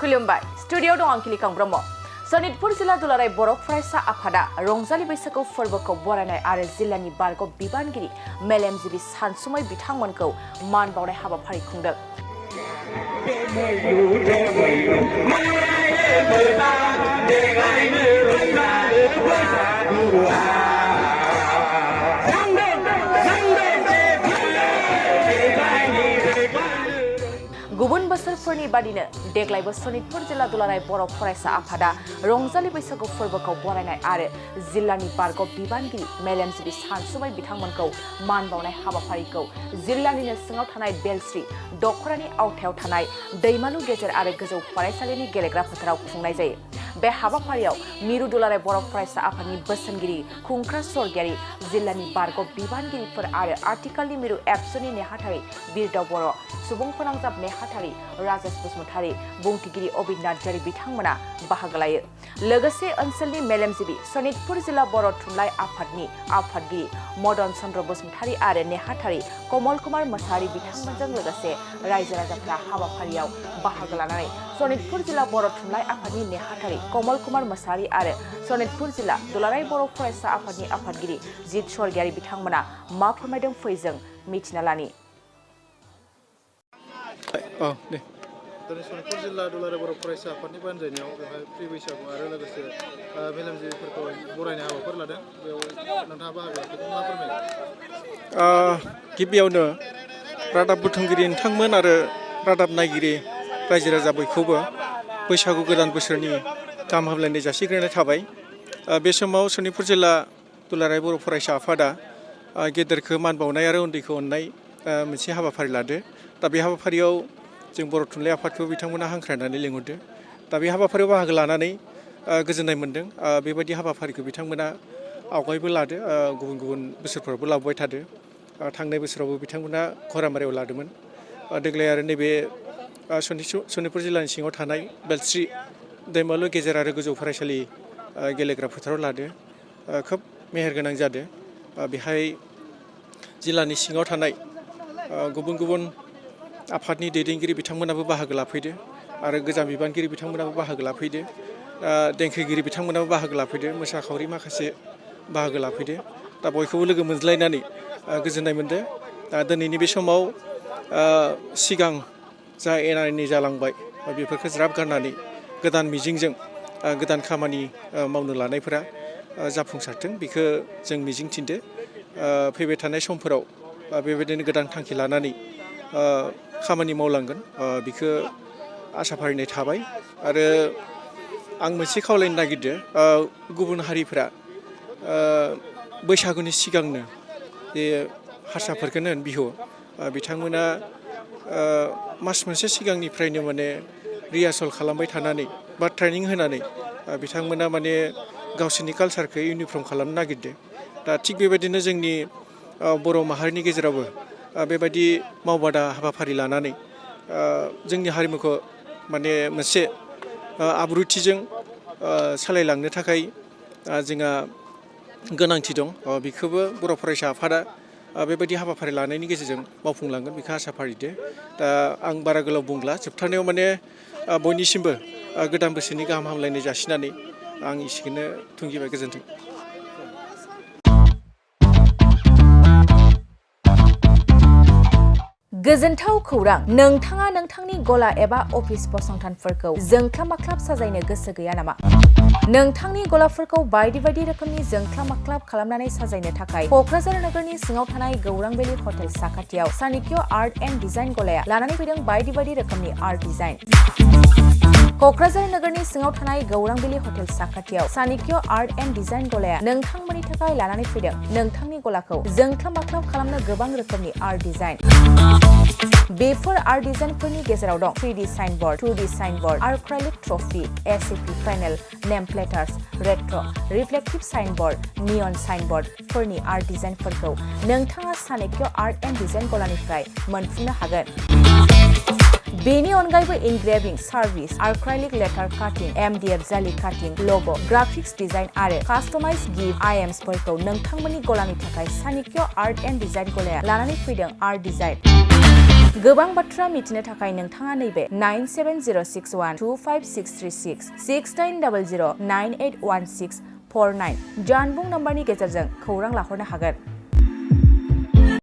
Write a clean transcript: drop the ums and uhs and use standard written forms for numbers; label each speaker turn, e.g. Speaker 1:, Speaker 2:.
Speaker 1: खुलुमबाय स्टुडिअ दं आं किलिकां ब्रह्म सनितपुर जिल्ला दुलाराय बर' फरायसा आफादा रंजालि बैसागु फोरबोखौ बरायनाय आरो जिल्लानि बारग' बिबानगिरि मेलेमजिबि सानसुमै बिथांमोनखौ मान बावनाय हाबाफारि खुंदों। गुबुन बोसोरफोरनि बादिनो देग्लायबो सनितपुर जिल्ला दुलाराय बर' फरायसा आफादा रंजालि बैसागु फोरबोखौ बरायनाय आरो जिल्लानि बारग' बिबानगिरि मेलेमजिबि सानसुमै बिथांमोनखौ मान बावनाय हाबाफारिखौ जिल्लानिनो सिङाव थानाय बेलस्रि दख'रानि आवथायाव थानाय दैमालु गेजेर आरो गोजौ फरायसालिनि गेलेग्रा फोथाराव खुंनाय जायो। बे हाबाफारियाव मिरु दुलाराय बर' फरायसा आफादनि बोसोनगिरि खुंख्रा स्वर्गियारि जिल्लानि बारग' बिबानगिरिफोर आरो आथिखालनि मिरु एबसुनि नेहाथारि बिरदाव बर' सुबुं फोनांजाब नेहाथारि राजेश बसुमतारी बुंथिगिरि अबिन नार्जारी बिथांमोना बाहागो लायो। लोगोसे ओनसोलनि मेलेमजिबि सनितपुर जिल्ला बर' थुनलाइ आफादनि आफादगिरि मदन चन्द्र बसुमतारी आरो नेहाथारि कमल कुमार मोसाहारि बिथांमोनजों लोगोसे रायजो राजाफोरा हाबाफारियाव बाहागो लानानै सनितपुर जिल्ला बर' थुनलाइ आफादनि नेहाथारि कमल कुमार मोसाहारि आरो सनितपुर जिल्ला दुलाराय बर' फरायसा आफादनि आफादगिरि जित स्वर्गियारि बिथांमोना मा फोरमायदों फैजों मिथिना लानि।
Speaker 2: सनितपुर जिल्ला दुलाराय बर' फरायसा आफादनि बानजायनायाव बेवहाय फ्रि बैसागु आरो लोगोसे मेलेमजिबिफोरखौ बरायनाय हाबाफारि लादों। बेयाव नोंथाङा बाहागो लादों, मा फोरमायो?
Speaker 3: गिबियावनो रादाब बुथुमगिरि नोंथांमोन आरो रादाब नायगिरि रायजो राजा बयखौबो बैसागु गोदान बोसोरनि गाहाम हामलायनाय जासिग्रोनाय थाबाय। बे समाव सनितपुर जिल्ला दुलाराय बर' फरायसा आफादा गेदेरखौ मान बावनाय आरो उन्दैखौ अननाय मोनसे हाबाफारि लादो। दा बे हाबाफारियाव जों बर' थुनलाइ आफादखौ बिथांमोना हांख्रायनानै लिंहरदो। दा बे हाबाफारियाव बाहागो लानानै गोजोननाय मोन्दों। बेबायदि हाबाफारिखौ बिथांमोना आवगायबो लादो, गुबुन गुबुन बोसोरफोरावबो लाबोबाय थादो। थांनाय बोसोरावबो बिथांमोना घरामारियाव लादोंमोन। देग्लाय आरो नैबे सनितपुर जिल्लानि सिङाव थानाय बेलस्रि दैमालु गेजेर आरो गोजौ फरायसालि गेलेग्रा फोथाराव लादो। खोब मेहेरगोनां जादों। बेहाय जिल्लानि सिङाव थानाय गुबुन गुबुन आफादनि दैदेनगिरि बिथांमोनाबो बाहागो लाफैदो आरो गोजाम बिबानगिरि बिथांमोनाबो बाहागो लाफैदो। देंखोगिरि बिथांमोनाबो बाहागो लाफैदो, मोसाखावरि माखासे बाहागो लाफैदो। दा बयखौबो लोगो मोनज्लायनानै गोजोननाय मोन्दों। दिनैनि बे समाव सिगां जा एना एनि जालांबाय बेफोरखौ ज्राब गारनानै गोदान मिजिंजों गोदान खामानि मावनो लानायफोरा जाफुंसारथों, बेखौ जों मिजिंथिदो। फैबाय थानाय समफोराव बेबायदिनो गोदान थांखि लानानै खामानि मावलांगोन, बेखौ आसा फारिनाय थाबाय। आरो आं मोनसे खावलायनो नागिरदों, गुबुन हारिफ्रा बैसागुनि सिगांनो बे हारसाफोरखौनो होन बिहु बिथांमोना मास मोनसे सिगांनिफ्रायनो माने रिहार्सेल खालामबाय थानानै बा ट्रेनिं होनानै बिथांमोना माने गावसोरनि कालसारखौ इउनिफर्म खालामनो नागिरदों। दा थिग बेबायदिनो जोंनि बर' माहारिनि गेजेरावबो बेबायदि मावबादा हाबाफारि लानानै जोंनि हारिमुखौ माने मोनसे आब्रुथिजों सालायलांनो थाखाय जोंहा गोनांथि दं। बेखौबो बर' फरायसा आफादा बेबायदि हाबाफारि लानायनि गेजेरजों मावफुंलांगोन, बेखौ आसा फारिदो। दा आं बारा गोलाव बुंला, जोबथारनायाव माने बयनिसिमबो गोदान बोसोरनि गाहाम हामलायनाय जासिनानै आं एसेखौनो थुंगिबाय। गोजोन्थों।
Speaker 1: गोजोनथाव खौरां, नोंथाङा नोंथांनि गला एबा अफिस फसंथानफोरखौ जोंख्लाब माख्लाब साजायनो गोसो गैया नामा? नोंथांनि गलाफोरखौ बायदि बायदि रोखोमनि जोंख्लाब माख्लाब खालामनानै साजायनो थाखाय क'क्राझार नोगोरनि सिङाव थानाय गौरांभेलि हटेल साखाथियाव चाणक्य आर्ट एन्ड डिजाइन गलाया लानानै फैदों बायदि बायदि रोखोमनि आर्ट डिजाइन। क'क्राझार नोगोरनि सिङाव थानाय गौरांभेलि हटेल साखाथियाव चाणक्य आर्ट एन्ड डिजाइन गलाया नोंथांमोननि थाखाय लानानै फैदों नोंथांनि गलाखौ जोंख्लाब माख्लाब खालामनो गोबां रोखोमनि आर्ट डिजाइन। बेफोर आर्ट डिजाइनफोरनि गेजेराव दं 3D signboard, 2D signboard, acrylic trophy, ACP panel, name plates, retro', reflective signboard, neon साइनबोर्डफोरनि आर्ट डिजाइनफोरखौ नोंथाङा चाणक्य आर्ट एन्ड डिजाइन गलानिफ्राय मोनफुंनो हागोन। बेनि अनगायैबो इनग्रेविं सार्भिस, आर्क्राइलिक लेटार काटिं, MDF जालि काटिं, लग', ग्राफिक्स डिजाइन आरो कास्टमाइज गिफ्ट आइटेम्सफोरखौ नोंथांमोननि गलानि थाखाय चाणक्य आर्ट एन्ड डिजाइन गलाया लानानै फैदों आर्ट डिजाइन। गोबां बाथ्रा मिथिनो थाखाय नोंथाङा नैबे 9706125636 6800981649 जानबुं नम्बरनि गेजेरजों खौरां लाहरनो हागोन।